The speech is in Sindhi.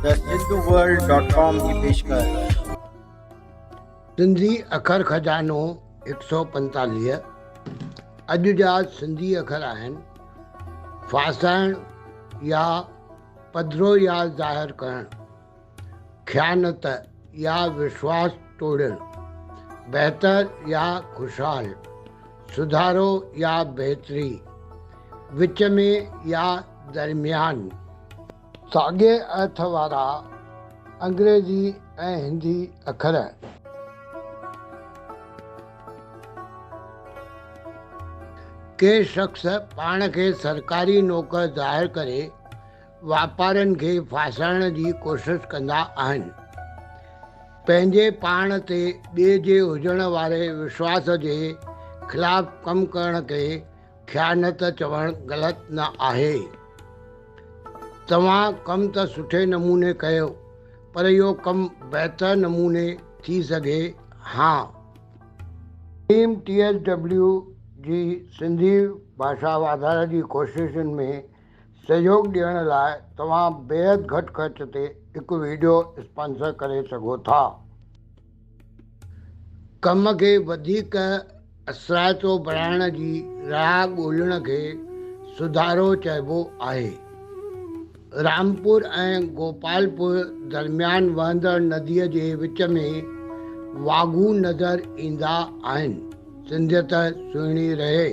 The Sindhu world dot com جي پيشڪش. سنڌي اکر خزانو هڪ سؤ 45 اڄ جا سنڌي اکر آهن، ڦاسائڻ يا پڌرو يا ظاهر ڪرڻ، خيانت يا وشواس ٽوڙڻ، بهتر يا خوشحال، سڌارو يا بهتري، وچ ۾ يا درميان. ساڳئي ارٿ وارا انگريزي ۽ هندي اکر. ڪي شخص پاڻ کي سرڪاري نوڪر ظاهر ڪري واپارين کي ڦاسائڻ جي ڪوشش ڪندا آهن. پنهنجي پاڻ تي ٻئي جي هجڻ واري وشواس جي خلاف ڪم ڪرڻ کي خيانت چوڻ غلط نه آهي. توهان ڪم ته سٺي نموني ڪيو پر اهو ڪم بهتر نموني ٿي سگهي هان. ٽيم ٽي ايس ڊبليو جي سنڌي ڀاشا واڌاري جي ڪوششن ۾ سهيوڳ ڏيڻ لاء توهان بيحد گهٽ خرچ تي هڪ ويڊيو اسپانسر ڪري سگهو ٿا. ڪم کي وڌيڪ اثرائتو بڻائڻ جي راهه ڳولڻ کي سڌارو چئبو آهي. رامپور ۽ گوپالپور درميان وهندڙ نديء جي وچ ۾ واڳون نظر ايندا آهن. سنڌيت سهڻي رهي.